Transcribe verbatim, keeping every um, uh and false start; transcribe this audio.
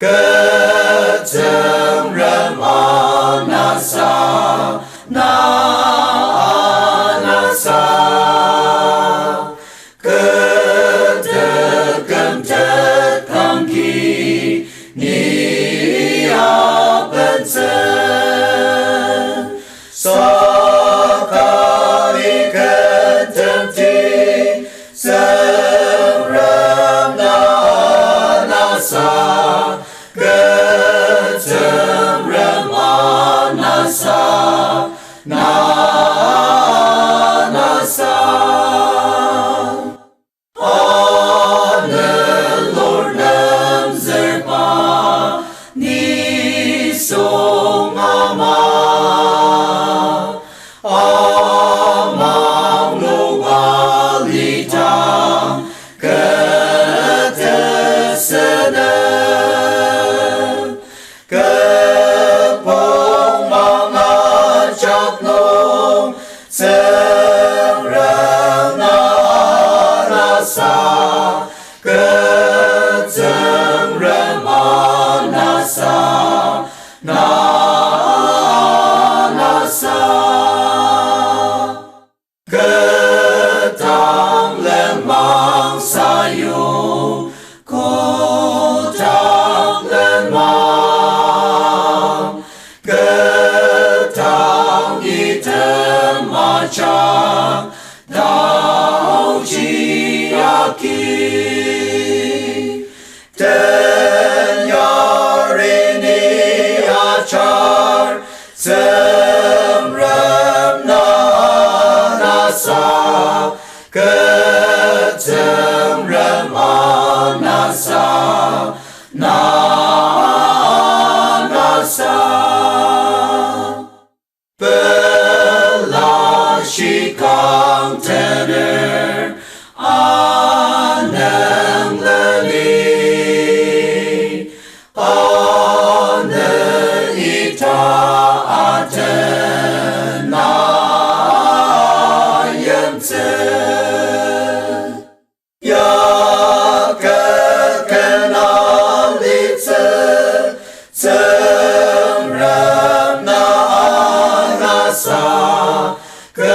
Kü Tsüngrem anasa, na anasa. Kü tekümtet kangki ni abentsü. Saka ni kü tenti, Tsüngrem na anasa, kü Tsüngrem anasa, na anasa. Anelor nemzerba nisung ama, amang nunga lidang kü tesünem. Kü pongmang ajak nung Tsüngrem na anasa, kü Tsüngrem anasa, na anasa. Kü dang lenmang sayu, kodang lenmang, kü dang item ajak, taoji agi. Tenyari ni ajar, Tsüngrem na anasa, kü Tsüngrem anasa, na anasa. Pela shikang tener anang leni, ane ita aten na yimtsü. Ya kü ken alitsü, Tsüngrem na anasa, kü